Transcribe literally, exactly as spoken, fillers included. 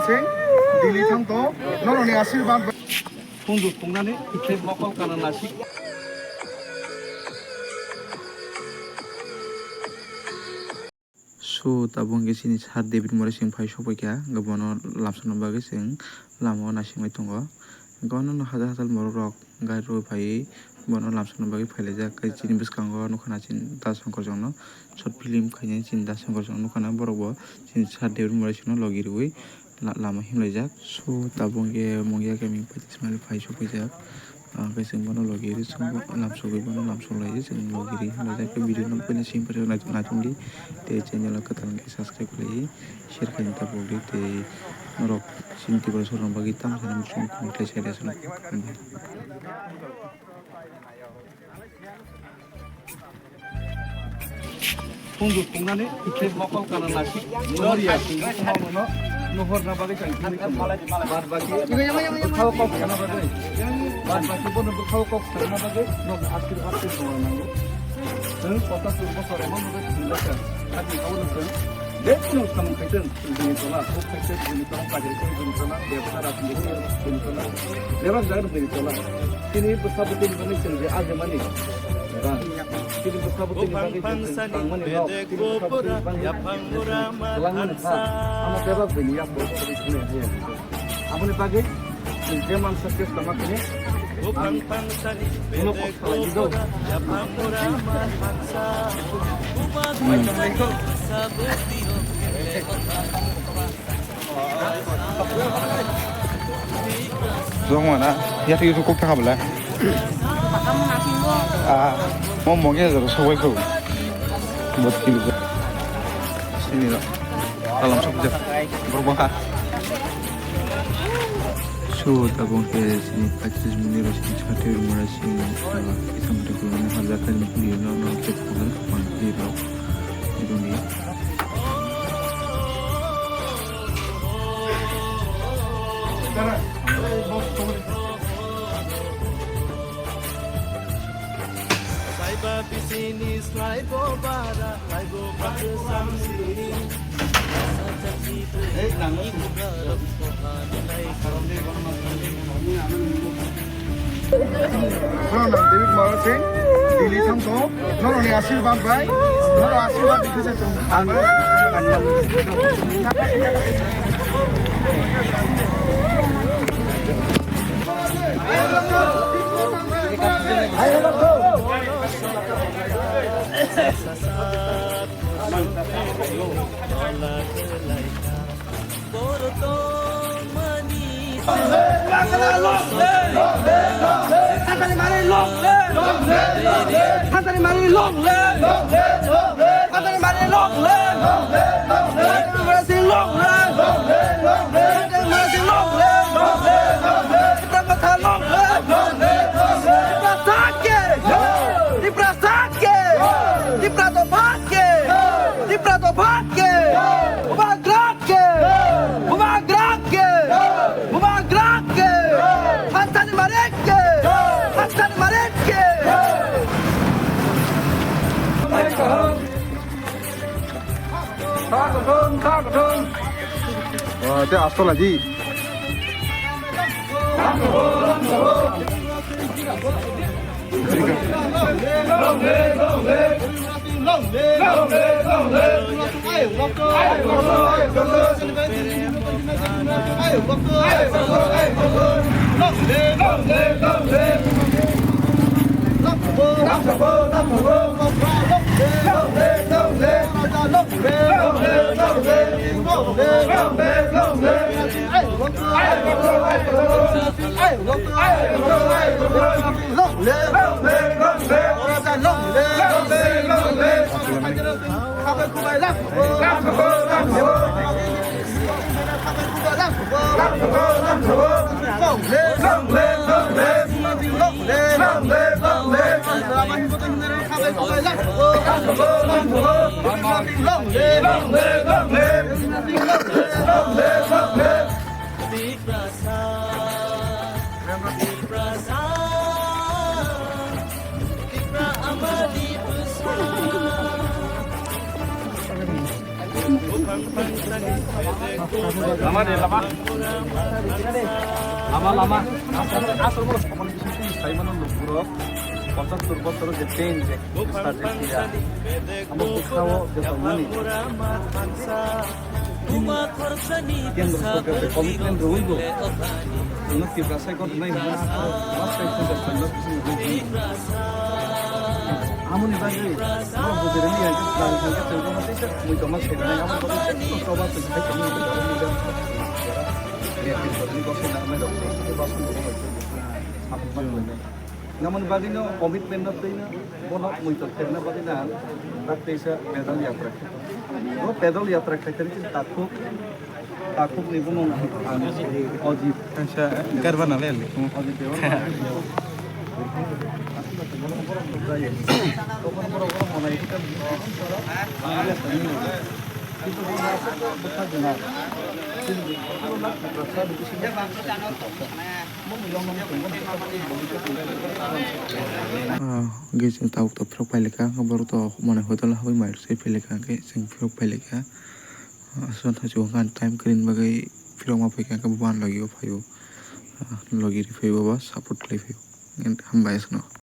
Sing, Delhi thang to, norokni asirwad bai. Phundu phungnani, tei mokol kana nasik. So, tabuk hwnkhe chini Sir David Murasing phai sokphaikha, hwnkhe bono lamsokna bagwi chwng lamao naisingwi tongo. Hwnkhe ono hajar hajar borok rok gari rwi phaiwi bono lamsokna bagwi phailaijak. Tei chini bwskango nukha na chini Da Shankar Chowng no short film khainai chini Da Shankar Chowng nukha na borok bo chini Sir David Murasing no logi rwi la-, lama himlaijak. So, tabuk hwnkhe Mungia kami paithago phai sokphaijak. Ah, hwnkhe chwng bono logi rwi chwng bo lamsogwi bono lamsoklaio chwng logi rwi himlaijak. Khe video no puila simi paithak nai-, naitongdi tei channel o kwtal hwnkhe subscribe khlaiwi share khaina tabukdi tei norok chini Tripura sorokni bagwi tamo sanani muchungma comment khlai sai rw swngo. Phundu phungnani, tei mokol kana nasik, noria, tei mokol no, nohorna bagwi chang thangwi tongo. Bad baki, bwkhao kok sana bagwi, bad baki bono bwkhao kok sana bagwi, nok asirwad tei dua nango. Chwng pochas bosor emon bagwi thwngjakha, hakhe abo no chwng, je kunu samung khaitwng. Bini tola, huk khaisa bini tola, pajri khe bini tola, bebsa rajniti bini tola, bebak jaga bini tola. Chini bwsa bwtwi ni bagwi chwng je ajimani rang. Chini bwsa bwtwi ni bagwi chwng tangmani rok. Chini bwsa bwtwi ni bagwi chwng twlangmani ha. Amo bebak bini yak bo chwng thangmani ha. Aboni bagwi chwng je mansa khe tongma tini. Ang bono kok salai di do. Hmm. Jong mana, ya tu kok tak boleh. Ah, mau mau ya terus kau itu. Buat kilo. Sini lah. Dalam sabja. Berubah. So, tabuk khe chini paitris minute rok chini chati rwmani simi, ah, kisa mwtai kwbangma hamjak khe nukliyo, no, no, check khabar, man, video rok, video ni. Saiba bisini slaibo bara, laibo baksa sini. Hello, nang David Murasing, Delhi thang to, norokni asirwad bai, norok asirwad di khe se chwng. Hathani mari long live! Hathani mari long live! Hathani mari long live! Hathani mari long live! Hathani mari long live! Tipra Motha long live! Tipra Sakhe! Tipra Sakhe! Tipra Dopha Sakhe! Tipra Dopha Sakhe! Bubagra Sakhe! Bubagra Sakhe! Bubagra Sakhe! Hathani mari Sakhe! Hathani mari Sakhe! Wah, tei aswk laji. Lama de, lama. Lama, lama. Asal, asal mo samani bising twi sai mano nukuro. Pochattor bosoro je pain je start je kiya. Amo bukhao je tongmani. Kendra sorkar je commitment rwui bo. Uno Tiprasa Nai hwnwi aswk mas bai phunjak swngjak bising rwui hwnwi. Amoni bagwi abo bujirani yang khe plan khe tongma tei sa mui tongma swngnai abo bagwi tei sa choba chwng hai tongma rwui hwnwi. Riyadi bwrwini bwsai nangmai rok tei bwsai rok. Namoni bagwino commitment no twi no bono mui tong khaina bagwi na tak tei sa pedal yatra khe. Bo pedal yatra khe tei takhuk Takhukni bumung ang Ojit. Kaisa garba nalai ali. Ojit Debbarma. Ah, gate tabuk tabuk phirok pailika, borok to mane hotel habwi mai rwsai pailika, hwnkhe chwng phirok pailika. Aswk thachu hwnka time kwrwini bagwi phirokma phaikha, hwnkhe bo ani logi o phaio. Ah, logi rw phaio, bo support khlai phaio. Hambai aswkno.